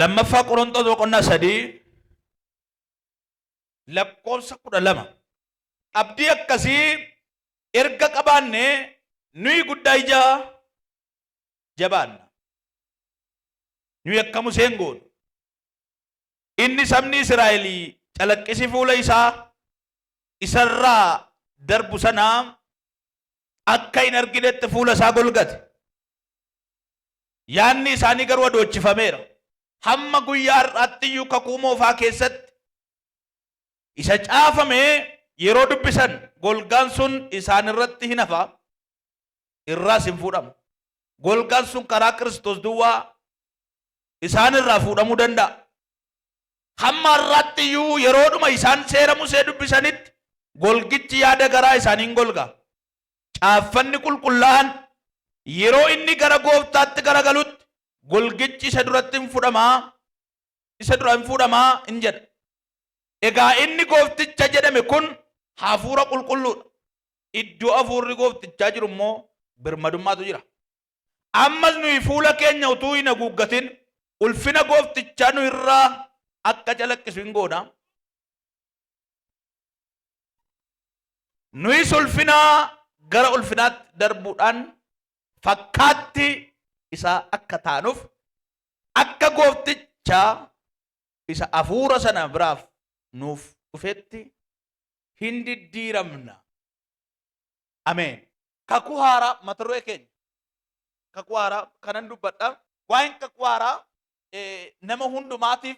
Lammaffaa Qorontos boqonnaa 3 lakkoofsa 12. Abdii akkasii erga qabaanne nuyi guddaa ija jabaanna. Nuyi akka Museen goonu. Inni sabni Israa'el calaqqisi fuula isaa isarraa darbu sana akka hin arginetti fuula isaa golgate. Yaadni isaanii garuu adoochifameera. Hamma guyyaa har'aatti iyyuu kakuu moofaa keessatti isa caafame yeroo dubbisan golgaan sun isaan irratti hin hafa, irraas hin fuudhamu. Golgaan sun karaa Kiristoos duwwaa isaan irraa fuudhamuu danda'a. Hamma har'aatti iyyuu yeroodhuma isaan seera Musee dubbisanitti golgichi yaada garaa isaanii hin golga. Caaffanni qulqullaa'an yeroo inni gara gooftaatti garagalutti golgichi isa duratti hin fudhama, isa dura hin fuudhama in jedha. Egaa inni goofticha jedhame kun hafuura qulqulluudha. Iddoo hafuurri gooftichaa jiru immoo birmadummaatu jira. Ammas nuyi fuula keenya utuu hin haguuggatin ulfina gooftichaa nu irraa akka calaqqisu hin goona. Nuyis ulfina gara ulfinaatti darbuudhaan fakkaatti isaa akka taanuuf akka goofticha isa hafuura sana biraaf nuuf dhufetti hin diddiiramna. Ameen. Kakuu haaraa mata duree keenya. Kakuu haaraa kanan dubbadha. Waa'een kakuu haaraa nama hundumaatiif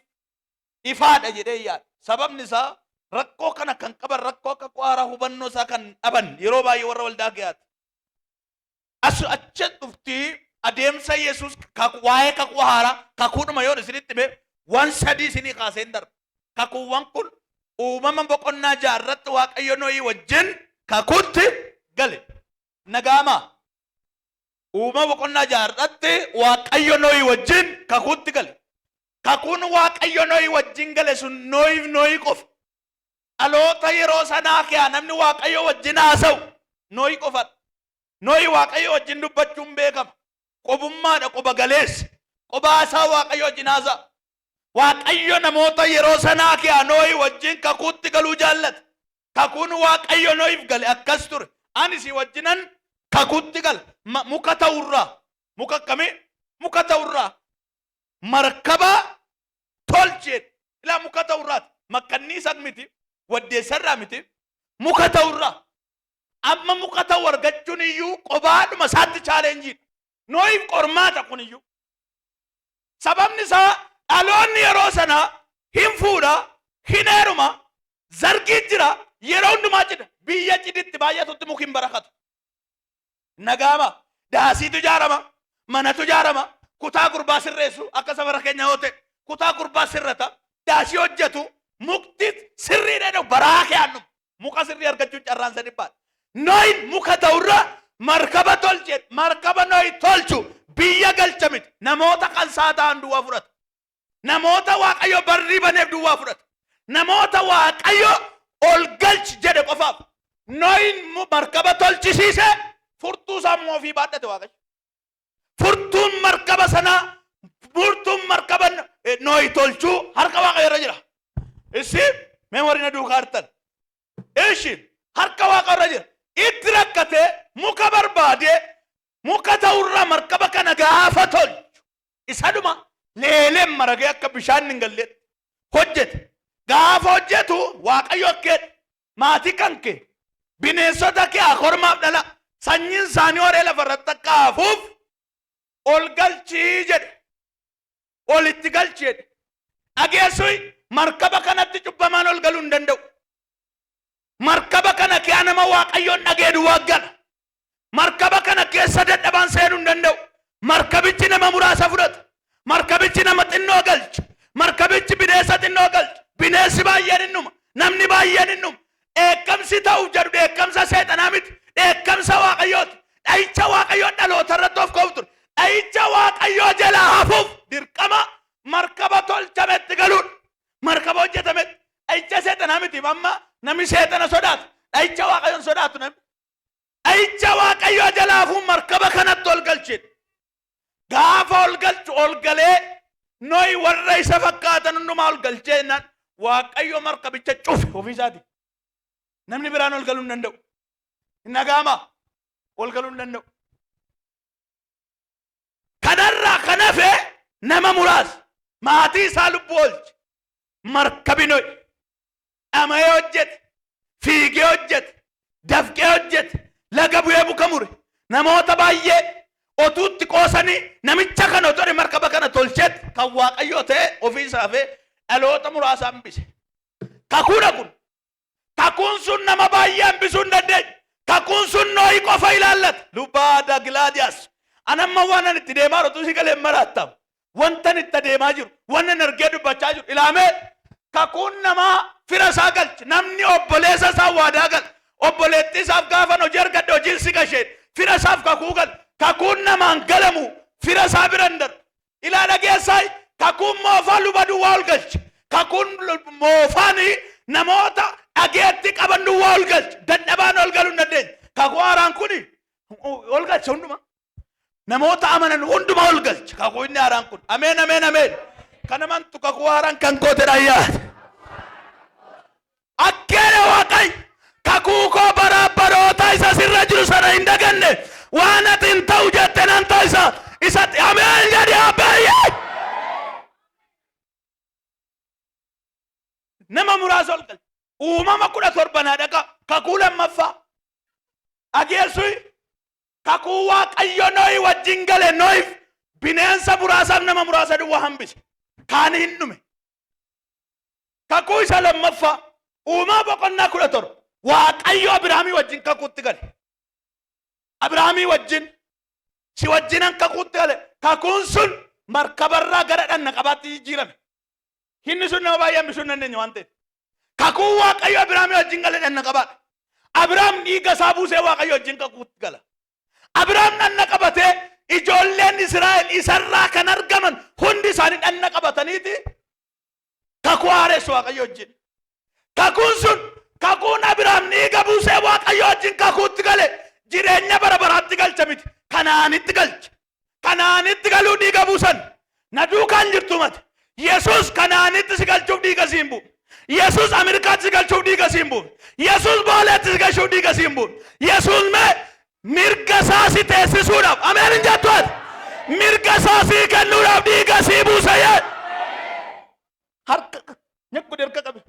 ifaadha jedhee yaada. Sababni isaa rakkoo kana kan qaban rakkoo kakuu haaraa hubannoo isaa kan dhaban yeroo baay'ee warra waldaa keeyaati. As achi dhuftii adeemsa Yesuus waa'ee kakuu haaraa kakuudhuma yoon isinitti hime waan sadii isinii kaaseen darba. Kakuuwwan kun uumama boqonnaa 6 irratti Waaqayyo Nohii wajjin kakuutti gale. Nagaamaa. Uumama boqonnaa 6 irratti Waaqayyo Nohii wajjin kakuutti gale. Kakuun Waaqayyo Nohii wajjin gale sun Nohiif Nohii qofa. Dhaloota yeroo sanaa keessa namni Waaqayyo wajjin haasa'u Nohii qofadha. Nohi Waaqayyo wajjin dubbachuun beekama. Qobummaadha qoba galeessa. Qobaa isaa Waaqayyo wajjin haasa'a. Waaqayyo namoota yeroo sanaa keessa Nohi wajjin kakuutti galuu jaallate. Kakuun Waaqayyo Nohiif gale akkas ture. Ani si wajjinan kakuutti gala. Muka ta'urraa. Muka akkamii? Muka ta'urraa. Markaba tolcheen. Ilaa muka ta'urraati. Makkanniisa miti. Waddeessarraa miti. Muka ta'urraa. Amma muka ta'u argachuun iyyuu qobaadhuma isaatti chaalenjiidha. Nohiif qormaata kun iyyuu. Sababni isaa dhaloonni yeroo sanaa hin fuudha, hin heeruma, zargii jira, yeroo hundumaa cidha. Biyya ciditti baay'atutti muki hin barakatu. Nagaama. Daasiitu ijaarama, manatu ijaarama, kutaa gurbaa sirreessu akka safara keenya yoo ta'e kutaa gurbaa sirrata, daasii hojjetu, mukti sirriidha jedhu baraa kee'annu. Muka sirrii argachuun carraan isa dhiphaadha. Nohin muka ta'urra markaba tolche. Markaba Nohi tolchu biyya galcha miti. Namoota kan isaa ta'an duwwaa fudhata. Namoota Waaqayyo barrii baneef duwwaa fudhata. Namoota Waaqayyo ol galchi jedhe qofaaf. Nohin markaba tolchisiise furtuu isaa immoo ofii baadhate Waaqayyo. Furtuun markaba sanaa furtuun markaba Nohi tolchuu harka Waaqayyo irra jira. Issi mee warri na duukaa jirtan. Ishi harka Waaqa irra jira. Itti rakkatee muka barbaadee muka ta'urraa markaba kana gaafa tolchu isadhuma leeleen maragee akka bishaan hin galleetti hojjete. Gaafa hojjetu Waaqayyo akkeedha. Maatii kan kee bineensota kee kormaaf dhala sanyiin isaanii horee lafa irratti akka hafuuf ol galchii jedhe. Ol itti galchi jedhe. Dhageessui markaba kanatti cubbamaan ol galuu hin danda'u. Markaba kana kee nama Waaqayyoon dhagee duwwaa gala. Markaba kana keessa dadhabaan seenuu hin danda'u. Markabichi nama muraasa fudhata. Markabichi nama xinnoo galcha. Markabichi bineensa xinnoo galcha. Bineensi baay'een hin dhuma. Namni baay'een hin dhuma. Dheekkamsi ta'uuf jedhu dheekkamsa seexanaa miti. Dheekkamsa Waaqayyooti. Dha'icha Waaqayyoo dhaloota irratti of ka'uuf ture. Dha'icha Waaqayyoo jalaa hafuuf dirqama markaba tolchametti galuudha. Markaba hojjetametti. Dha'icha seexanaa miti. Amma namni seexana sodaatu. Dha'icha Waaqayyoon sodaatu namni. Dha'icha Waaqayyoo jalaa hafuuf markaba kanatti ol galchedha. Gaafa ol galchu ol galee Nohi warra isa fakkaatan hundumaa ol galchee jennaan Waaqayyo markabicha cufe ofii isaati. Namni biraan ol galuu hin danda'u. Hin dhaga'amaa? Ol galuu hin danda'u. Kanarraa kan hafe nama muraasa maatii isaa lubbuu oolche. Markabi Nohi dhama'ee hojjete, fiigee hojjete, dafqee hojjete, laga bu'ee muka mure. Namoota baay'ee otuu itti qoosanii namicha kana otoo inni markaba kana tolchetti kan Waaqayyoo ta'e ofii isaa hafee dhaloota muraasa hambise. Kakuudha kun. Kakuun sun nama baay'ee hambisuu hin dandeenye. Kakuun sun Nohi qofa ilaallata. Lubaada Gilaadiyaas. Anamma waan ani itti deemaa jiru si galee maraattamu. Wanta ani itti adeemaa jiru, waan ani argee dubbachaa jiru ilaamee kakuun namaa fira isaa galche. Namni obboleessa isaa waadaa gala. Obboleettii isaaf gaafan hojii argadhe hojiin si gasheen fira isaaf kakuu gala. Kakuun namaan galamu fira isaa bira hin darbu. Ilaa dhageessaa kakuun moofaa luba duwwaa ol galche. Kakuun moofaan namoota dhageetti qaban duwwaa ol galche. Dadhabaan ol galuu hin dandeenye. Kakuu haaraan kun ol galche hundumaa. Namoota amanan hundumaa ol galche. Kakuu inni haaraan kun. Ameen ameen ameen. Kan amantu kakuu haaraan kan kootedha yaada. Akkeena Waaqayyo kakuu koo bara baroota isa sirra jiru sana hin daganne waan ati hin ta'u jette nan taasisa isatti ameen jedhi abbeeyyee. Nama muraasa ol galche. Uumama 17 naa dhaqa kakuu lammaffaa dhageessu kakuu Waaqayyo Nohi wajjin gale Nohiif bineensa muraasaaf nama muraasa duwwaa hambise. Kaan hin dhume. Kakuu isa lammaffaa Uumaa boqonnaa 17 Waaqayyo Abiraamii wajjin kakuutti gale. Abiraamii wajjin si wajjinan kakuutti gale. Kakuun sun markabarraa gara dhanna qabaatti jijjiirame. Inni sun nama baay'ee hambisuu hin dandeenye waan ta'eef. Kakuun Waaqayyo Abiraamii wajjin gale dhanna qabaadha. Abiraam dhiiga isaa buusee Waaqayyo wajjin kakuutti gala. Abiraam dhanna qabatee ijoolleen Israa'el isarraa kan argaman hundi isaanii dhanna qabataniiti kakuu haaressu Waaqayyo wajjin. Kakuun sun kakuun Abiraam dhiiga buusee Waaqayyo wajjin kakuutti gale jireenya bara baraatti galcha miti. Kanaanitti galcha. Kanaanitti galuu dhiiga buusan. Na duukaan jirtu mati. Yesuus Kanaanitti si galchuuf dhiiga siin bu'u. Yesuus Ameerikaatti si galchuuf dhiiga siin bu'u. Yesuus Booleetti si galchuuf dhiiga siin bu'u. Yesuus mee mirga isaa si teessisuudhaaf ameen hin jettu ati. Mirga isaa sii kennuudhaaf dhiiga sii buusa yee. Harka nyakku harka qabe.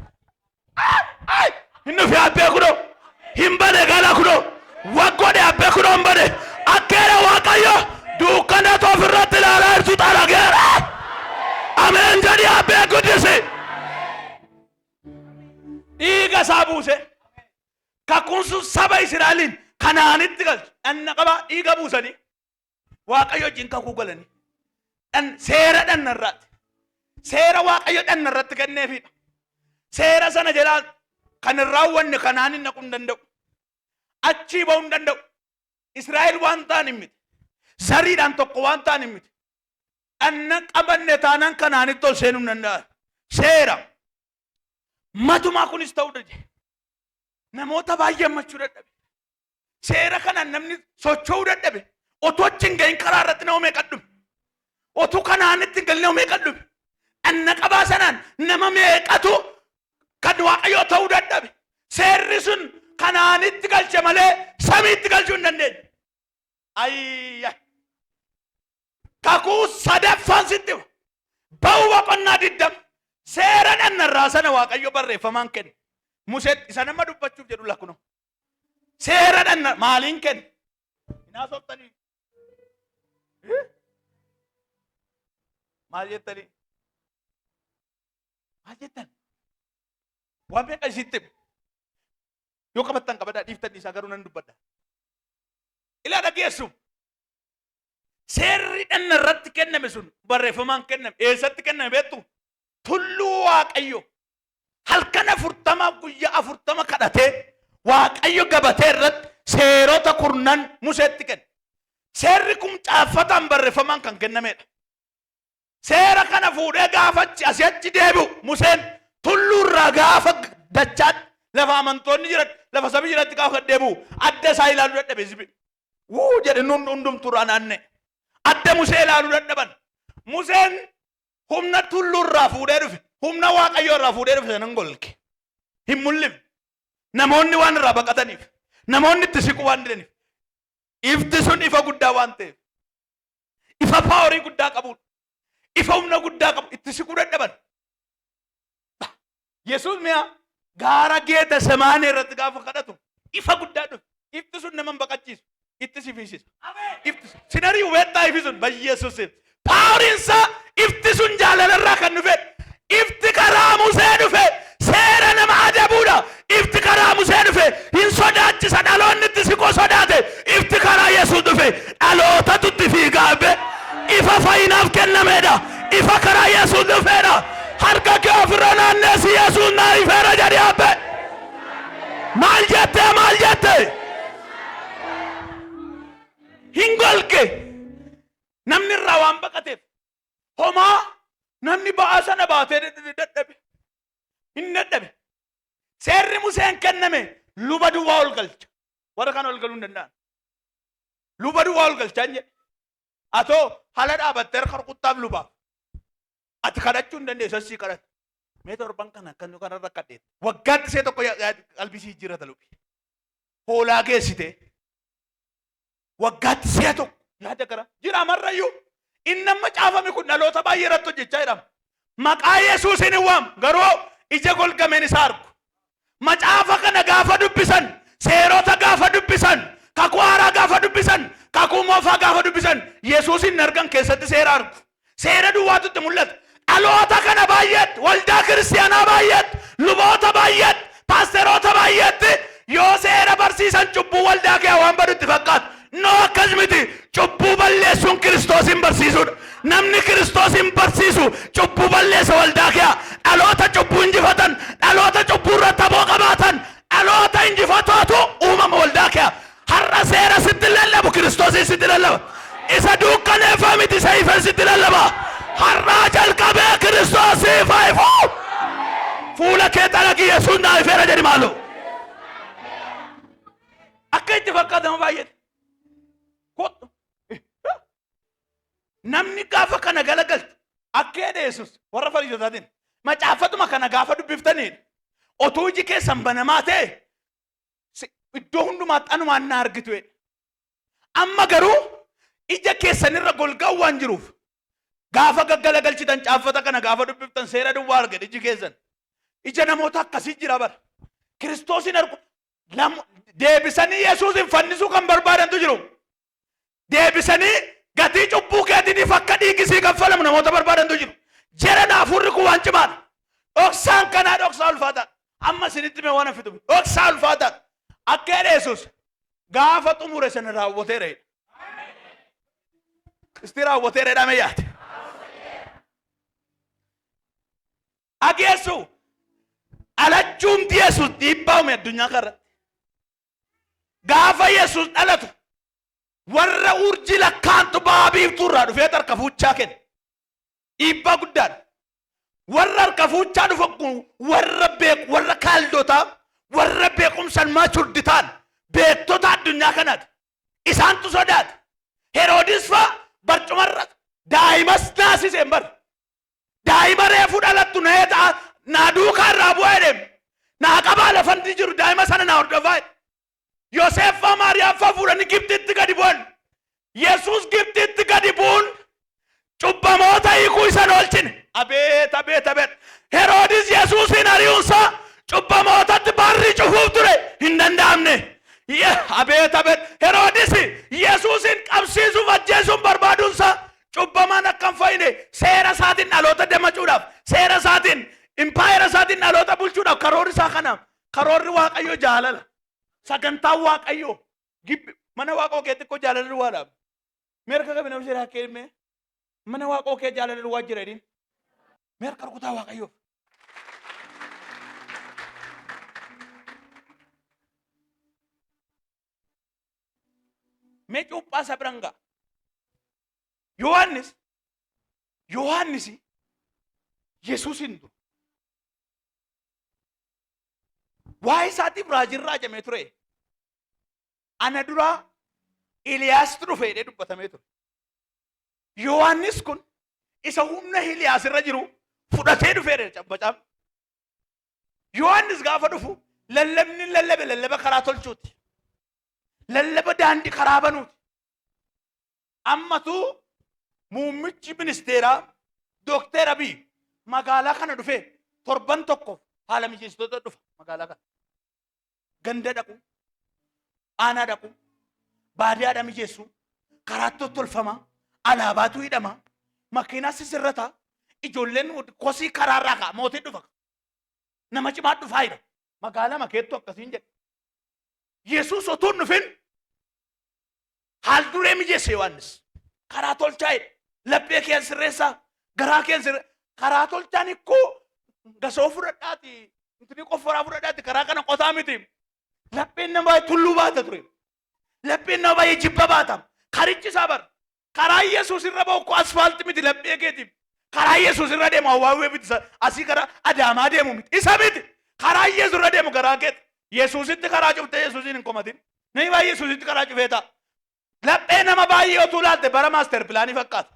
Hin dhufe abbee kunoo. Hin bane gala kunoo. Waggodhe abbee kunoo hin bane. Akkeera Waaqayyo duukkanatu ofirratti ilaalaa jirtu xarageera. Ameen jedhi abbee guddisi. Dhiiga isaa buuse. Kakuun sun saba Israa'eliin Kanaanitti galche. Dhanna qabaa dhiiga buusanii. Waaqayyo wajjin kakuu galanii. Dhan, seera dhanna irraati. Seera Waaqayyo dhanna irratti kenneefidha. Seera sana jalaa kan hin raawwanne kanaan hin naquu hin danda'u. Achii ba'uu hin danda'u. Israa'el waan ta'an hin miti. Zariidhaan tokko waan ta'an hin miti. Dhanna qabanne taanaan kanaanitti ol seenuu hin danda'an. Seera. Matumaa kunis ta'uu dide. Namoota baay'ee ammachuu dadhabe. Seera kanaan namni socho'uu dadhabe. Otuu achi hin gahin karaa irratti nama meeqa dhume. Otuu kanaanitti hin galin nama meeqa dhume. Dhanna qabaa sanaan nama meeqatu kan Waaqayyoo ta'uu dadhabe. Seerri sun kanaanitti galche malee samiitti galchuu hin dandeenye. Ayya. Kakuu sadaffaan sitti hima. Ba'uu boqonnaa 20 seera dhannarraa sana Waaqayyo barreeffamaan kenne. Museetti isa nama dubbachuuf jedhu lakunoo. Seera dhanna maaliin kenne? Hin haasoftanii? Eh? Maal jettanii? Maal jettan? Waan meeqa isitti hime? Yoo qabattan qabadhaa dhiiftan dhiisaa garuu nan dubbadha. Ilaa dhageessu. Seerri dhanna irratti kenname sun barreeffamaan kenname. Eessatti kenname beektu? Tulluu Waaqayyo halkan 40f guyyaa 40 kadhatee Waaqayyo gabatee irratti seerota kurnan Museetti kenne. Seerri kun caaffataan barreeffamaan kan kennamedha. Seera kana fuudhee gaafa achi asii achi deebi'u Museen tulluu irraa gaafa dachaatti lafa amantoonni jiran lafa sabi jirantti gaafa deebi'u adda isaa ilaaluu dadhabe sibi. Wuu jedhe hundumtuu irraa naanna'e. Adda Musee ilaaluu dadhaban. Museen Humna tulluu irraa fuudhee dhufe, humna Waaqayyoo irraa fuudhee dhufe sanan golge. Hin mul'ifne. Namoonni waan irraa baqataniif, namoonni itti siquu waan didaniif, ifti sun ifa guddaa waan ta'eef, ifa paaworii guddaa qabuudha. Ifa humna guddaa qabu itti siquu dadhaban. Yesuus mi'a gaara Geeta Semaanee irratti gaafa kadhatu ifa guddaa dhufe. Ifti sun nama hin baqachiisu. Itti si fiisisa. Ifti sun sin ari'u beektaa ifi sun bayyeesuusiif. Paaworiin isaa ifti sun jaalala irraa kan dhufe. Ifti karaa Musee dhufe seera nama adabuudha. Ifti karaa Musee dhufe hin sodaachisa dhaloonni itti siquu sodaate. Ifti karaa Yesuus dhufe dhalootatu itti fiigaa be. Ifa fayyinaaf kennameedha. Ifa karaa Yesuus dhufeedha. Harka kee ofirra naanneessi Yesuus naa ifeera jedhi abbe. Maal jettee maal jette? Hin golge. Namni irraa waan baqateef homaa namni ba'aa sana baatee dadhabe. Hin dadhabe. Seerri Museen kenname luba duwwaa ol galcha. Warra kana ol galuu hin danda'an. Luba duwwaa ol galchaa hin jedhe. Atoo hala dhaabattee harka rukuttaaf lubaaf. Ati kadhachuu hin dandeessu asii kadhata. Mee torban kana akkan kana rakkadheet. Waggaatti ishee tokko qalbii sii jijjiirrata lubi. Hoolaa geessitee waggaatti si'a tokko yaada gara jira marrayyuu inni amma caafame kun dhaloota baay'ee irratti hojjechaa jedhama. Maqaa Yesuusiin hin waamu garuu ija golgameen isa argu. Macaafa kana gaafa dubbisan, seerota gaafa dubbisan, kakuu haaraa gaafa dubbisan, kakuu moofaa gaafa dubbisan Yesuusin hin argan keessatti seera argu. Seera duwwaatu itti mul'ata. Dhaloota kana baay'eetti, waldaa kiristiyaanaa baay'eetti, luboota baay'eetti, paasteroota baay'eetti yoo seera barsiisan cubbuu waldaa kee waan badu itti fakkaata. No akkas miti. Cubbuu balleessuun Kiristoosiin barsiisuudha. Namni Kiristoosiin barsiisu cubbuu balleessa waldaa kee. Dhaloota cubbuu injifatan, dhaloota cubbuu irratti aboo qabaatan, dhaloota injifatootu uumama waldaa kee. Har'a seera sitti lallabu Kiristoosiin sitti lallaba. Isa duukkaneeffaa miti isa ifen sitti lallaba. Har'aa jalqabee Kiristoos siif haa ifu. Fuula kee xaragi Yesuus naa ifeera jedhi maaloo. Akka itti fakkaatama baay'eedha. Kottu. Namni gaafa kana galagalchu akka jedhe Yesuus warra Fariisotaatiin macaafatuma kana gaafa dubbiftaniidha. Otuu iji keessan banamaa ta'e iddoo hundumaatti anumaan na argitu jedhe. Amma garuu ija keessanirra golgaan waan jiruuf gaafa gaggalagalchitan caaffata kana gaafa dubbiftan seera duwwaa argate iji keessan. Ija namoota akkasii jira bara. Kiristoosin argu deebisanii Yesuusin fannisuu kan barbaadantu jiru. Deebisanii gatii cubbuu keetiitiif akka dhiigi sii kaffalamu namoota barbaadantu jiru. Jedhan hafuurri kun waan cimaadha. Dhoksaan kanaa dhoksaa ulfaataadha. Amma isinitti mee waan fitu dhoksaa ulfaataadha. Akka jedhe Yesuus gaafa xumure sana raawwateera jedhe. Isti raawwateera jedhamee yaade. Dhageessu dhalachuumti Yesuus dhiibbaa uume addunyaa kanarratti. Gaafa Yesuus dhalatu warra urjii lakkaantu ba'a biiftuu irraa dhufee harka fuuchaa kenne. Dhiibbaa guddaadha. Warra harka fuuchaa dhufan kun warra beeku warra kaaldotaa warra beekumsaan maachurdi ta'an beektota addunyaa kanaati. Isaantu sodaate. Heroodis fa'a barcumarra daa'imas naasiseen bara. Daa'ima reefu dhalattu na'ee ta'a naa duukaa irraa bu'aa jedheem. Naa qabaa lafanti jiru daa'ima sana naa hordofaa jedhe. Yoseef faa Maariyaam faa fuudhanii Gibxitti gadi bu'an. Yesuus Gibxitti gadi bu'uun cubbamoota hiikuu isan oolchine. Abeet abeet abeet. Heroodis Yesuusiin ari'uunsaa cubbamootatti barri cufuuf ture hin danda'amne. Abeet abeet. Heroodis Yesuusiin qabsiisuuf ajjeesuun barbaaduunsaa Cubbamaan akka hin fayyine seera isaatiin dhaloota damacuudhaaf, seera isaatiin impaayera isaatiin dhaloota bulchuudhaaf karoorri isaa kana. Karoorri Waaqayyoo jaalala. Sagantaan Waaqayyoo gibbi mana Waaqoo kee xiqqoo jaalala duwwaadhaaf. Mee harka qabi nama seeraa kee mee mana Waaqoo kee jaalala duwwaa jira jedhiin. Mee harka rukutaa Waaqayyoof. Mee cuuphaa isa biran ga'a. Yohaannis Yohaannis Yesuusin dura waa'ee isaatiif raajiin raajamee ture. Ana duraa Iliyaastu dhufe jedhee dubbatamee ture. Yohaannis kun Isa humna Hiliyaas irra jiru fudhatee dhufeera macaafni. Yohaannis gaafa dhufu lallabni lallabe lallaba karaa tolchuuti. Lallaba daandii karaa banuuti. Ammatu muummichi ministeeraa Dookter Abiy magaalaa kana dhufee torban tokkoof haala mijeessitoota dhufa magaalaa kana. Ganda dhaqu, aanaa dhaqu, baadiyyaadha mijeessu, karaatti tottolfama, alaabaatu hidhama, makiinaa sisirrata, ijoolleen kosii karaarraa ka'a, mootii dhufa. Nama cimaa dhufaa jira. Magaalaa makeettu akkasiin jedhe. Yesuus otuu hin dhufin haal duree mijeesse Yohaannis. Karaa tolchaa jedhe. Laphee kee sirreessaa, garaa kee sirreessaa. Karaa tolchaan ikkoo gasoo fudhadhaati, intini qofforaa fudhadhaati karaa kana qotaa miti. Lapheen nama baay'ee tulluu baata ture. Lapheen nama baay'ee jibba baata. Karichi isaa bara. Karaa Yesuus irra ba'u koo asfaalti miti laphee keetiif. Karaa Yesuus irra deemu awwaawwee miti asii gara Adaamaa deemu miti. Isa miti. Karaa Yesuus irra deemu garaa keeti. Yesuusitti karaa cuftee Yesuusiin hin komatin. Namni baay'ee Yesuusitti karaa cufee ta'a. Laphee nama baay'ee otuu laalte bara master pilaanii fakkaata.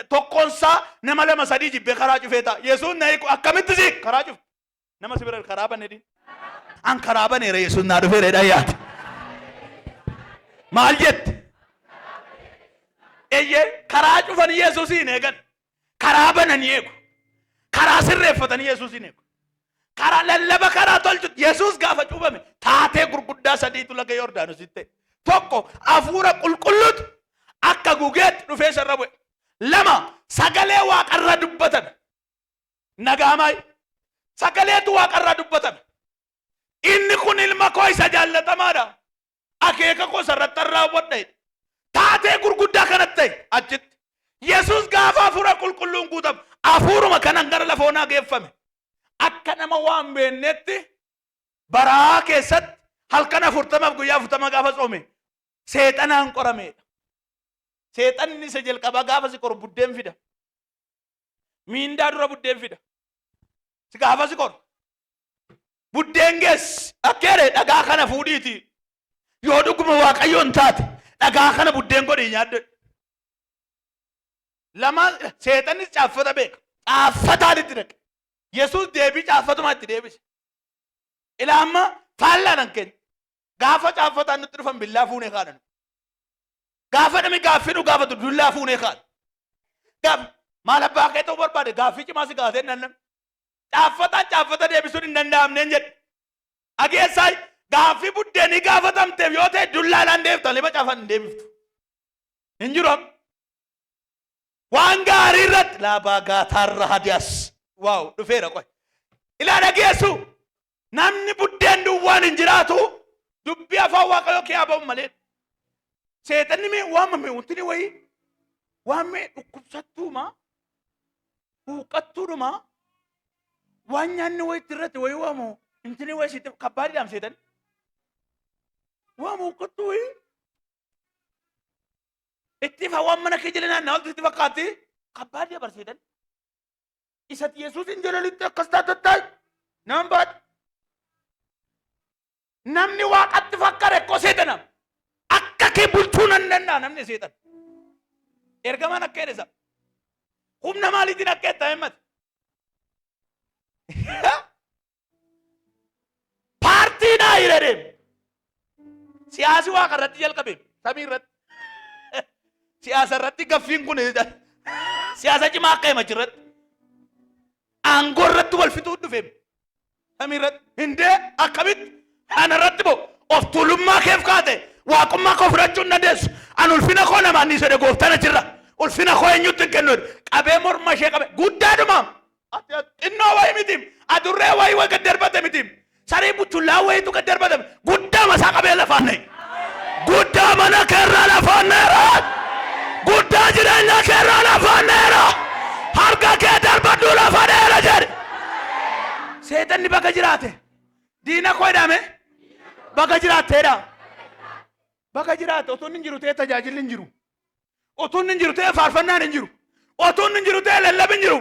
Tokkoonsaa nama lama sadii jibbee karaa cufee ta'a. Yesuus na hiiku akkamitti si karaa cufte? Nama si bira karaa bane diin. An karaa baneera Yesuus naa dhufeera jedhaa yaate. Maal jette? Eeyyee karaa cufanii Yesuusiin eegan. Karaa bananii eegu. Karaa sirreeffatanii Yesuusiin eegu. Karaa lallaba karaa tolchu Yesuus gaafa cuuphame taatee gurguddaa sadiitu laga Yordaanositti ta'e. Tokko hafuura qulqulluutu akka gugeetti dhufee isarra bu'e. Lama sagalee waaqarraa dubbatame. Nagaamaay. Sagaleetu waaqarraa dubbatame. Inni kun ilma koo isa jaallatamaadha. Akeeka koo isarratti raawwadha jedhe. Taatee gurguddaa kanatti ta'e achitti. Yesuus gaafa hafuura qulqulluun guutame hafuuruma kanan gara lafa onaa geeffame. Akka nama waan beeknetti baraa keessatti halkan 40f guyyaa 40 gaafa tsoome seexanaan qorameedha. Seexanni isa jalqabaa gaafa si qoru buddeen fida. Miindaa dura buddeen fida. Si gaafa si qoru. Buddeen geessi. Akka jedhe dhagaa kana fuudhiiti. Yoo dhuguma Waaqayyoon taate dhagaa kana buddeen godhii nyaadhu. Lama seexannis caaffata beeka. Caaffataan itti dhaqe. Yesuus deebii caaffatumaa itti deebise. Ilaa amma faallaan keenya. Gaafa caaffataan nutti dhufan billaa fuunee kaadhan. Gaafa namni gaaffii nu gaafatu dullaa fuunee kaadha. Gaaf maal abbaa kee ta'uu barbaade gaaffii cimaa si gaafatee nan namni. Caaffataan caaffata deebisuun hin danda'amneen jedhe. Dhageessaa gaaffii buddeenii gaafatamteef yoo ta'e dullaadhaan deebifta malee macaafaan hin deebiftu. Hin jiru amma. Waan gaarii irratti laabaa gaataarra hadiyaas. Waaw dhufeera qoy. Ilaa dhageessu namni buddeen duwwaan hin jiraatu dubbii afaan waaqayyoo kee haa ba'u malee. Seexanni mee waamame wanti wayii waan mee dhukkubsattuuma huuqqattuudhuma waan nyaanni wayitti irratti wayii waamu intini wayii sitti kabbaadidhaam seexanni. Waamu huuqqattuu wayii itti fa waan mana kee jala naanna'aa oltu sitti fakkaatti kabbaadii abarseetan. Isatti Yesuusin jala lixxe akkas taatattaay naan baadhu. Namni waaqatti fakkare akkoo seexana. Akka kee bulchuu nan danda'a namni seexana. Ergamaan akka jedhe isa. Humna maaliitiin akka jettaa himmate? Paartii naa hire deem. Siyaasi waaqa irratti jalqabe samii irratti. Siyaasa irratti gaffiin kun siyaasa cimaa akka hima irratti. Aangoo irratti wal fixuu dhufe samii irratti. Hindee akkamitti ana irratti boo of tuulummaa keef kaate waaqummaa koo fudhachuu hin dandeessu. An ulfina koo namaan ni jedhe gooftaan achirra. Ulfina koo eenyutti hin kennu jedhe. Qabee morma ishee qabe guddaadhuma. Ati xinnoo wayii miti. Adurree wayii wayii gad darbate miti. Saree buchullaa wayiitu gad darbatame. Guddaa masaa qabee lafaan na'e. Guddaa mana keerraa lafaan na'eera. Guddaa jireenya keerraa lafaan na'eera. Harka kee darbadhu lafa na'eera jedhe. Seexanni baga jiraate. Diina koo jedhame. Baga jiraatteedha. Baga jiraate otoo inni hin jiru ta'e tajaajilli hin jiru. Utuu inni hin jiru ta'e faarfannaan hin jiru. Utuu inni hin jiru ta'e lallabni hin jiru.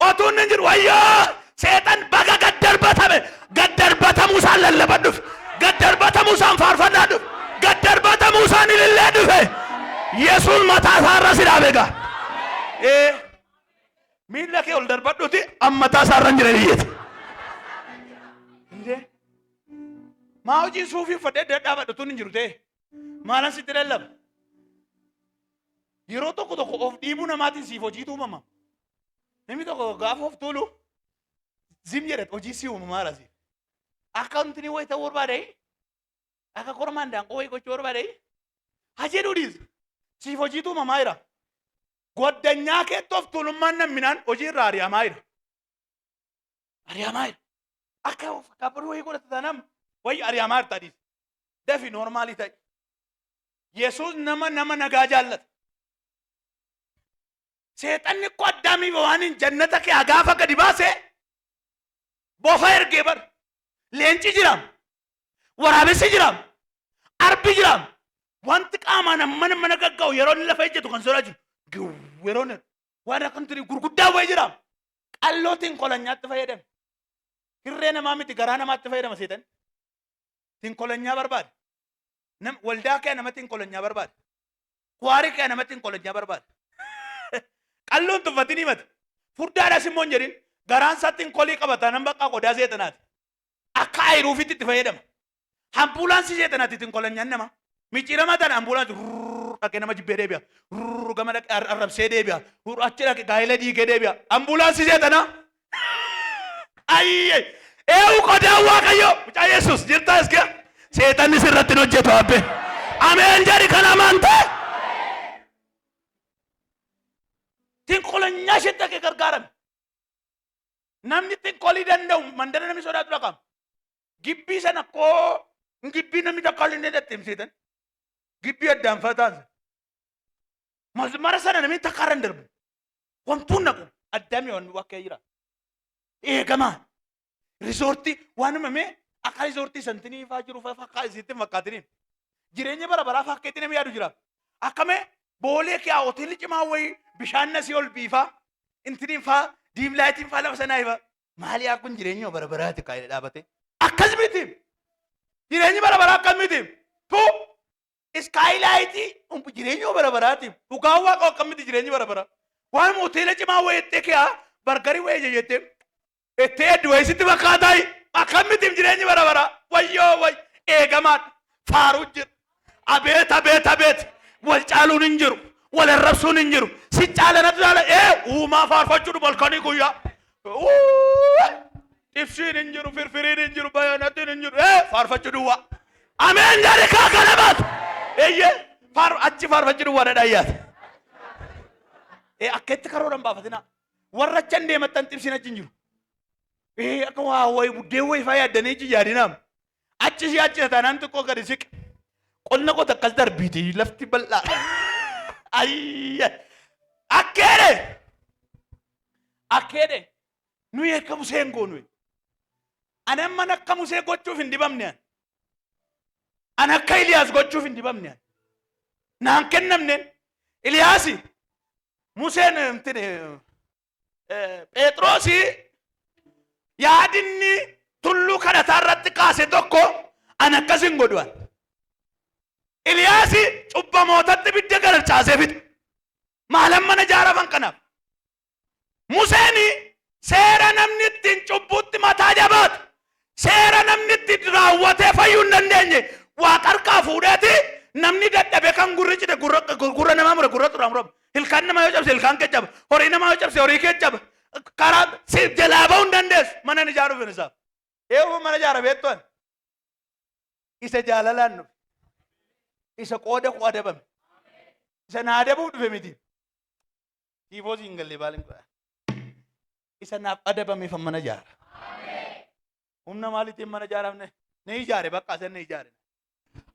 Utuu inni hin jiru wayyoo seexan baga gad darbatame. Gad darbatamuu isaan lallaban dhufe. Gad darbatamuu isaan faarfannaa dhufe. Gad darbatamuu isaan ilillee dhufe. Yesuus mataa isaa irra si dhaabe egaa. Ee. Miilla kee ol darbadhuti ammataa isaarra hin jiran iyyate. Indee maa hojii suufii uffadhee dadhaabadhu tun hin jiru ta'e maalan sitti lallaba. Yeroo tokko tokko of dhiibuu namaatiin siif hojiitu uumama. Namni tokko gaafa of tuulu zim jedha hojii si uumamaara siif. Akka wanti ni wayi ta'uu barbaade akka kormaan daanqoo wayii gochuu barbaade haa jedhuu dhiisa. Siif hojiitu uumamaa jira. Goddanyaa keetti of tuulummaan namminaan hojii irraa ari'amaa jira. Ari'amaa jira. Akka of kabbaduu wayii godhata taanaan wayii ari'amaa jirta dhiisa. Dafi noormaalii ta'i. Yesuus nama nama nagaa jaallata. Seexanni koo Addaamiif Hewaaniin jannata kee gaafa gadi baase bofa ergee bar. Leenci jira. Waraabessi jira. Arbi jira. Wanti qaamaan ammana mana gagga'u yeroo inni lafa ejjetu kan sodaachisu. Giw yeroo inni waan akkanatti gurguddaa wayii jira. Qallootiin kolanyaatti fayyadame. Hirree namaa miti garaa namaatti fayyadama seexanni. Tinkolanyaa barbaada. Nam, waldaa kee namatti tinkolanyaa barbaada. Kuwaarii kee namatti tinkolanyaa barbaada. Qalloon tuffatin himata. Furdaadhas immoo hin jedhin. Garaan isaa tinkolii qabata nan baqqaa qodaa seexanaati. Akka ayiruufitti itti fayyadama. Ambuulaansii seexanaati tinkolanyaan nama. Micciiramaa ta'an ambuulaansii rrrr dhaqee nama jibbee deebi'a. Rrrr gama dhaqee arrabsee deebi'a. Rrrr achi dhaqee gaa'ela diigee deebi'a. Ambuulaansii seexanaa. Ayyee! Eewu qodaan Waaqayyo! Mucaa Yesuus jirtaa iska? Seexanni sirratti hin hojjetu abbe. Ameen jedhi kan amante. Tinkolanyaa ishee dhaqee gargaarame. Namni tinkolii danda'u mandara namni sodaatu dhaqama. Gibbii sana koo gibbii namni takka illee dhatte himseetan. Gibbii addaan fataan. Mara sana namni takka irra hin darbu. Wantuun naqu addaami waan wakkee jira. Eegamaa. Rizoortii waan uumame akka rizoortii santinii faa jiru faa fakkaa isitti hin fakkaatiniin. Jireenya bara baraa fakkeetti namni yaadu jira. Akkamee boolee kee hoteelli cimaa wayii bishaan nasii ol biifaa intiniin faa diimlaayitiin faa lafa sanaa ifaa. Maali yaa kun jireenya bara baraati kaa'ee dhaabate. Akkas miti. Jireenyi bara baraa akkas miti. Tu Iskaaylaayitii jireenya bara baraatiif dhugaan waaqa akkamitti jireenyi bara bara. Waan hoteela cimaa wayettee kiyaa bargarii wayee jettee itti hedduu wayii sitti fakkaataayi akkamitti jireenyi bara bara wayyoo way eegamaadha faaruu jira. Abeet abeet abeet wal caaluun hin jiru wal arrabsuun hin jiru si caalanatu caala ee uumaa faarfachuu dhufu halkanii guyyaa. Ibsiin hin jiru, firfiriin hin jiru, bayanatiin hin jiru. Ee faarfachuu duwwaa. Ameen jedhi kaa kana baatu. Eeyyee faar achi faarfachuu duwwaa dhadhaa yaata. Ee akka itti karoora hin baafatinaa. Warra achan deemattan xibsiin achi hin jiru. Ee akka waa wayi buddeen wayi faa yaaddanii achi yaadinaam. Achi si achi taanaan xiqqoo gadi siqe. Qonna qota akkas darbiiti lafti bal'aa. Ayya. Akkeedhe. Akkeedhe. Nuyi akka Musee hin goonu. Ani amman akka Musee gochuuf hin dibamne ani. Ani akka Iliyaas gochuuf hin dibamne ani. Naan kennamne. Iliyaasi Museen intini Phexrosi yaadinni tulluu kadhataa irratti kaase tokko ani akkas hin godhu ani. Iliyaasi cubbamootatti ibidda gararcaasee fixe. Maalan mana ijaaraman kanaaf. Museen seera namni ittiin cubbuutti mataa jabaatu, seera namni ittiin raawwatee fayyuu hin dandeenye waaqa harkaa fuudheeti namni dadhabe kan gurri cite gurra gurra namaa mure gurra xuraa murama. Ilkaan namaa yoo cabse ilkaan kee caba. Horii namaa yoo cabse horii kee caba. Karaa si jalaa ba'uu hin dandeessu. Mana hin ijaaruuf hin isaaf. Eewu mana ijaara beektu ani. Isa jaalalaan dhufe. Isa qooda koo adabame. Isa na adabuuf dhufe miti. Tiifoo siin galle baalin godha. Isa naaf adabameef mana ijaara. Humna maaliitiin mana ijaaramne? Ni ijaare bakka isa ni ijaare.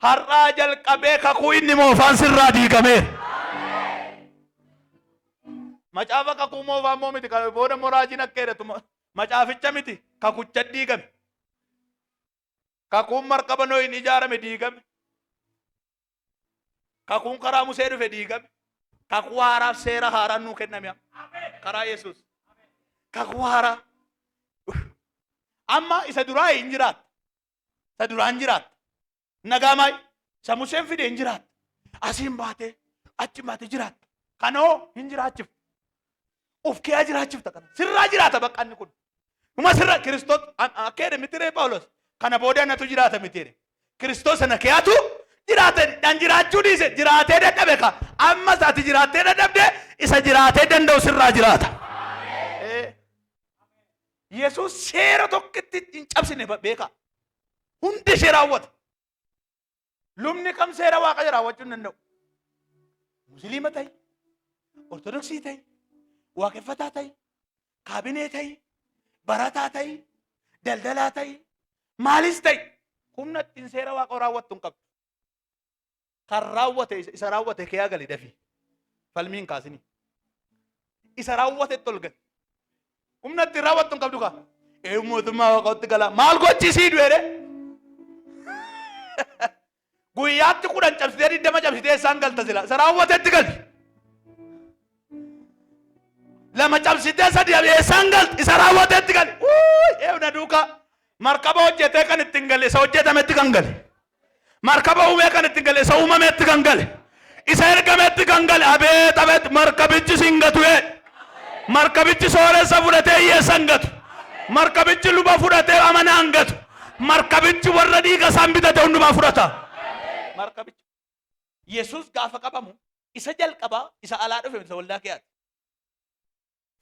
Har'aa jalqabee kakuu inni moofaan sirraa diigameera. Macaafa kakuu moofaa immoo miti kan booda immoo raajiin akka jedhatu macaaficha miti kakucha diigame. Kakuun markaba Nohin ijaarame diigame. Kakuun karaa Musee dhufe diigame. Kakuu haaraaf seera haaraan nuu kenname amma. Karaa Yesuus. Kakuu haaraa. Amma isa duraa hin jiraatta. Isa duraa hin jiraatta. Nagaa maay. Isa Museen fide hin jiraatta. Asiin baatee achi baatee jiraatta. Kanoo hin jiraachiftu. Of kee jiraachifta kana. Sirraa jiraata bakka inni kun. Dhuma sirra Kiristoos akka jedhe miti ree Phaawulos. Kana booda anatu jiraata miti jedhe. Kiristoos sana keetu jiraate dhan jiraachuu dhiise jiraatee dadhabe ka. Ammas ati jiraattee dadhabde isa jiraatee danda'u sirraa jiraata. Yesuus seera tokkotti hin cabsine beekaa. Hundi ishee raawwata. Lubni kam seera Waaqayyo raawwachuu hin danda'u. Musliima ta'i, Ortodoksii ta'i, waaqeffataa ta'i, kaabinee ta'i, barataa ta'i, daldalaa ta'i, maalis ta'i, humna ittiin seera Waaqayyo raawwattu hin qabdu. Kan raawwate isa raawwate kee gali dafii. Falmii hin kaasinii. Isa raawwatetti ol gali. Humna ittiin raawwattu hin qabdu kaa. Ee mootummaa Waaqayyootti galaa. Maal gochi sii du'e Guyyaatti 10 cabsitee 20 cabsitee isaan galta sila. Isa raawwatetti gali. Lama cabsitee sadi eessaan galti isa raawwatetti gali. Uuy eewna duukaa. Markaba hojjetee kan ittiin gale isa hojjetametti kan gale. Markaba uumee kan ittiin gale isa uumametti kan gale. Isa ergametti kan gale abeet abeet markabichi sin gatu ee. Markabichi sooressa fudhatee hiyyeessa hin gatu. Markabichi luba fudhatee amanaa hin gatu. Markabichi warra dhiiga isaan bitate hundumaa fudhata. Markabichi. Yesuus gaafa qabamu isa jalqabaa isa alaa dhufe isa waldaa keeyaati.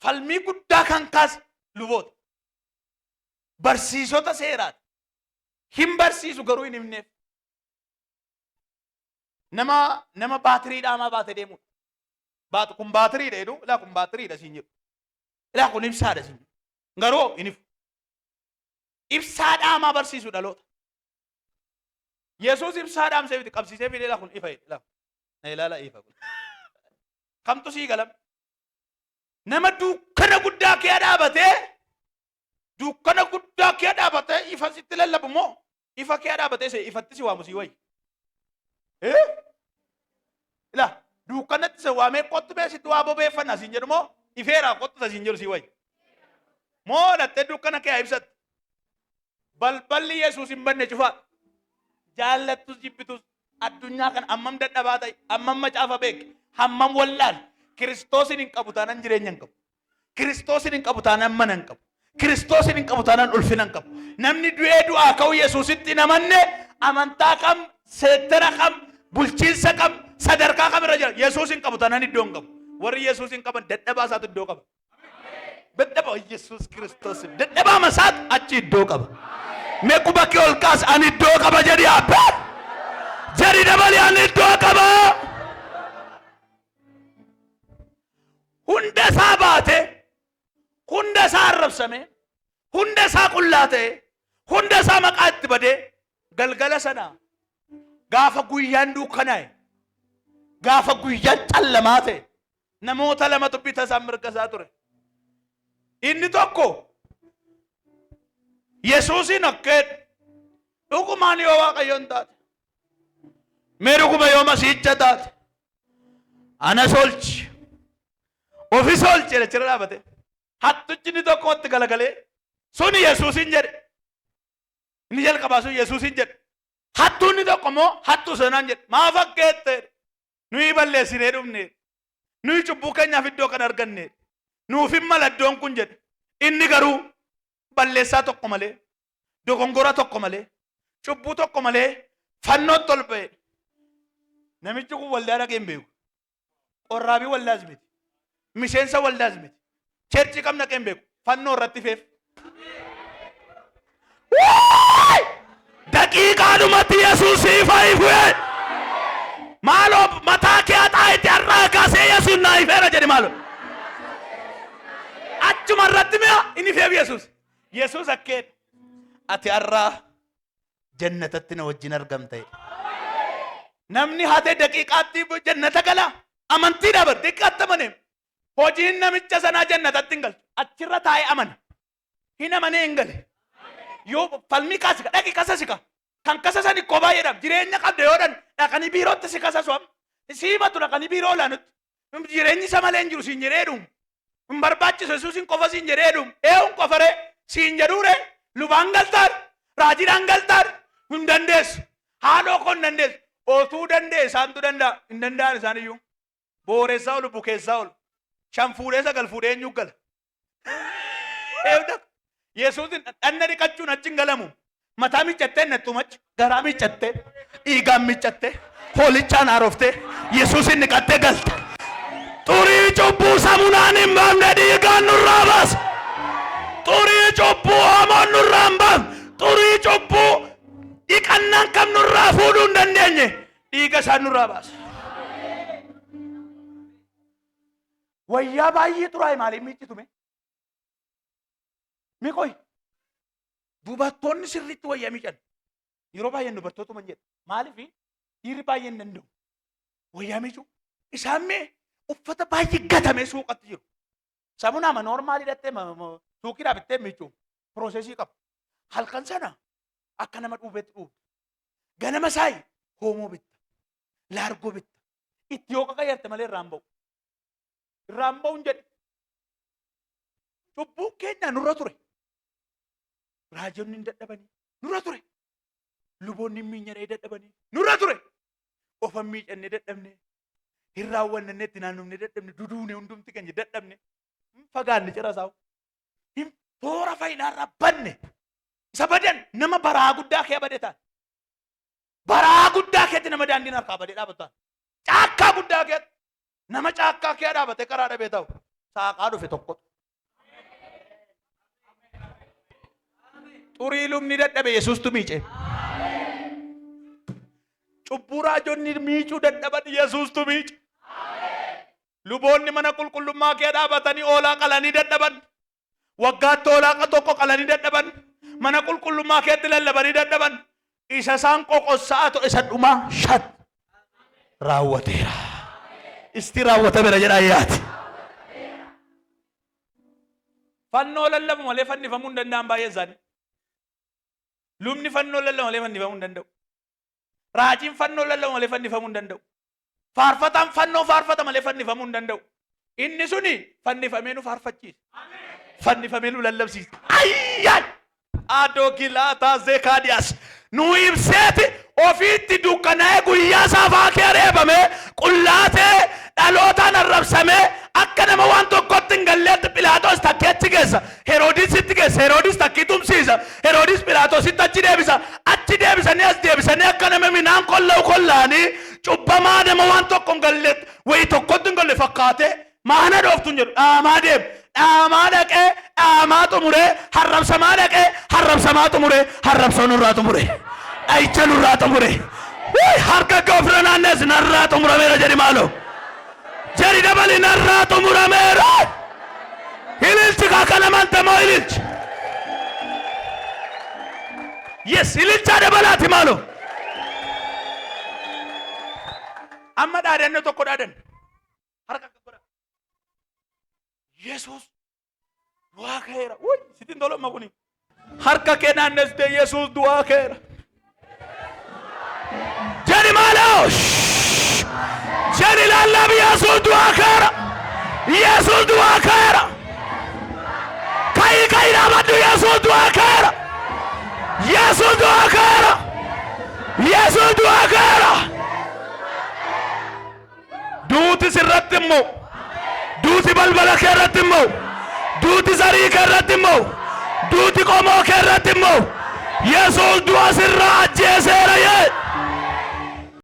Falmii guddaa kan kaase luboota. Barsiisota seeraati. Hin barsiisu garuu hin himneef. Nama baatirii dhaamaa baate deemudha. Baatu kun baatiriidha jedhu, ilaa kun baatiriidha siin jedhu. Ilaa kun ibsaadha siin jedhu. Garuu hin ifu. Ibsaa dhaamaa barsiisu dhaloota. Yesuus ibsaa dhaamsee miti qabsiisee fidee ilaa kun ifa jedhe. Ilaa na ilaala ifa kun. Kamtu sii galam? Nama dukkana guddaa kee dhaabatee dukkana guddaa kee dhaabatee ifa sitti lallabu moo ifa kee dhaabatee se ifatti si waamu sii wayya. Eh? Ilaa dukkanatti se waamee kottu mee sitti waa bobeeffanna siin jedhu moo ifeeraa kottu siin jedhu sii wayya. Moo dhattee dukkana kee ibsatte. Balballi Yesuus hin banne cufaa. Jaallattus jibbitus addunyaa kana hammam dadhabaa ta'e, hammam macaafa beeke, hammam wallaale, Kiristoosin hin qabu taanaan jireenya hin qabu. Kiristoosin hin qabu taanaan mana hin qabu. Kiristoosin hin qabu taanaan ulfina hin qabu. Namni du'ee du'aa ka'u Yesuusitti hin amanne amantaa kam, seektera kam, bulchiinsa kam, sadarkaa kam irra jira. Yesuus hin qabu taanaan iddoo hin qabu. Warri Yesuus hin qaban dadhabaa isaatu iddoo qaba. Dadhaba Yesuus Kiristoos dadhabaa masaatu achi iddoo qaba. Mee quba kee ol kaas ani iddoo qaba jedhi abbaa. Jedhi dabali ani iddoo qaba. Hunda isaa baate, hunda isaa arrabsame, hunda isaa qullaa ta'e, hunda isaa maqaa itti badee galgala sana gaafa guyyaan dukkanaa'e, gaafa guyyaan callamaa ta'e Namoota lamatu bita isaa mirga isaa ture. Inni tokko Yesuusiin akka jedhu dhugumaan yoo Waaqayyoon taate mee dhuguma yoo Masiicha taate anas oolchi ofis oolchi jedhe achirra dhaabate. Hattichi inni tokko itti galagalee suni Yesuusiin jedhe. Inni jalqabaa sun Yesuusiin jedhe. Hattuun inni tokko immoo hattuu sanaan jedhe. Maaf akka jette jedhe. Nuyi balleessinee dhufne. Nuyi cubbuu keenyaaf iddoo kana arganne. Nuuf hin mala iddoon kun jedhe. Inni garuu balleessaa tokko malee, dogongora tokko malee, cubbuu tokko malee fannootti ol ba'e. Namichi kun waldaa dhaqee hin beeku. Qorraabii waldaas miti. Miseensa waldaas miti. Cheerchii kam dhaqee hin beeku. Fannoo irratti feef. Wuuy! Daqiiqaadhumatti Yesuus siif haa ifu. Maaloo mataa kee haxaa'itti har'aa kaasee Yesuus naa ifeera jedhi maaloo. Achuma irratti mi'a inni ifeef Yesuus. Yesuus akkeedha. Ati har'aa jannatatti na wajjin argamta jedhe. Namni hate daqiiqaatti jannata gala. Amantiidha bar daqiiqaatti amanee. Hojiin namicha sanaa jannatatti hin galchu. Achirra taa'ee amana. Hin amanee hin gale. Yoo falmii kaasika dhaqi kasasika. Kan kasasan ikkoo baay'eedhaaf jireenya qabda yoo dhan dhaqanii biirootti si kasasu amma. Si himatu dhaqanii biiroo olaanutti. Jireenyi isa malee hin jiru siin jedhee dhumu. Hin barbaachisu Yesuusin qofa siin jedhee dhumu. Ee'uun qofaree siin jedhuure lubaan galtaar raajiidhaan galtaar hin dandeessu. Haadhoo koo hin dandeessu. Otuu danda'e isaantu danda'a. Hin danda'an isaan iyyuu. Booressaa olu bukeessaa olu. Shan fuudhee sagal fuudhee eenyu gala? Eewda. Yesuusin dhanna dhiqachuun achi hin galamu. Mataa miiccattee hin nattu machi. Garaa miiccattee, dhiigaan miiccattee, hoolichaan haaroftee, Yesuusin dhiqattee galta. Xurii cubbuu samunaan hin baafne dhiigaan nurraa baasa. Xurii cubbuu hoomoon nurraa hin baafne. Xurii cubbuu dhiqannaan kam nurraa fuudhuu hin dandeenye dhiiga isaan nurraa baasa. Wayyaa baay'ee xuraa'e maaliif miiccitume? Mee qoy. Dubartoonni sirriitti wayyaa miican. Yeroo baay'een dubartootuma hin jedhu. Maaliif dhiirri baay'een hin danda'u. Wayyaa miicuu. Isaan mee uffata baay'ee gatamee suuqatti jiru. Samunaama noormaalii dhattee suuqiidhaa bittee miicuu. Piroosesii qaba. Halkan sana akka nama dhuubeetti dhuubda. Ganama saayi hoomoo bitta. Laargoo bitta. Itti yoo qaqayyarte malee irraan ba'u. Irraan ba'u hin jedhe. Cubbuun keenya nurra ture. Raajonni hin dadhabanii nurra ture. Luboonni hin miinyadhee dadhabanii nurra ture. Ofan miicannee dadhabne. Hin raawwannee itti naannofnee dadhabne. Duduune hundumti keenya dadhabne. Hin fagaanne cira isaa. Hin toora fayyinaarraa banne. Isa badan nama baraa guddaa kee bade taate. Baraa guddaa keetti nama daandiin harkaa badee dhaabatu taate. Caakkaa guddaa keetti nama caakkaa kee dhaabatee karaa dhabee ta'u saaqaa dhufe tokkotu. Xurii lubni dadhabe Yesuustu miice. Cubbuu raajonni miicuu dadhaban Yesuustu miice. Luboonni mana qulqullummaa kee dhaabatanii oolaa qalanii dadhaban. Waggaatti hoolaa tokko qalanii dadhaban. Mana qulqullummaa keetti lallabanii dadhaban. Isa isaan qoqossa'a ture isa dhumaa shat raawwateera. Isti raawwatameera jedhaa yaati. Fannoo lallabu malee fannifamuu hin danda'an baay'een isaanii. Lubni fannoo lallabu malee fannifamuu hin danda'u. Raajiin fannoo lallabu malee fannifamuu hin danda'u. Faarfataan fannoo faarfata malee fannifamuu hin danda'u. Inni suni fannifamee nu faarfachiisa. Fannifamee nu lallabsiisa. Ayyaan! Adoo gilaataa Zekaadiyaas nu ibseeti ofiitti dukkanaa'ee guyyaa saafaa kee reebamee qullaatee dhalootaan arrabsamee akka nama waan tokkotti hin galleetti Philaaxoos takkee achi geessa. Heroodisitti geessa. Heroodis takkii tumsiisa. Heroodis Philaaxoositti achi deebisa. Achi deebisanii as deebisanii akka nama midhaan kolla'u kolla'anii cubbamaa nama waan tokko hin galleetti wayii tokkotti hin galle fakkaatee maana dhooftu hin jedhu. Dhaamaa deema. Dhaamaa dhaqee dhaamaa xumuree harrabsamaa dhaqee harrabsamaa xumuree harrabsoo nurraa xumure. Dhayicha nurraa xumure. Wuy, harka kee ofirra naanneessi narraa xumurameera jedhi maaloo. Jedhi dabali narraa xumurameera. Ililchi kaa kana amantamoo ililchi. Yes, ililchaa dabalaati maaloo. Amma dhaadannoo tokko dhaadanna. Harka akka godha. Yesuus du'aa ka'eera. Wuy, sitti hin tolu amma kuni. Harka kee naannessitee Yesuus du'aa ka'eera. Jedhi maaloo. Shhh. Jedhi lallabi Yesuus du'aa ka'eera. Yesuus du'aa ka'eera. Ka'i ka'i dhaabadhu Yesuus du'aa ka'eera. Yesuus du'aa ka'eera. Yesuus du'aa ka'eera. Duuti sirratti immoo. Duuti balbala kee irratti immoo. Duuti sarii kee irratti immoo. Duuti qomoo kee irratti immoo. Yesuus du'a sirraa.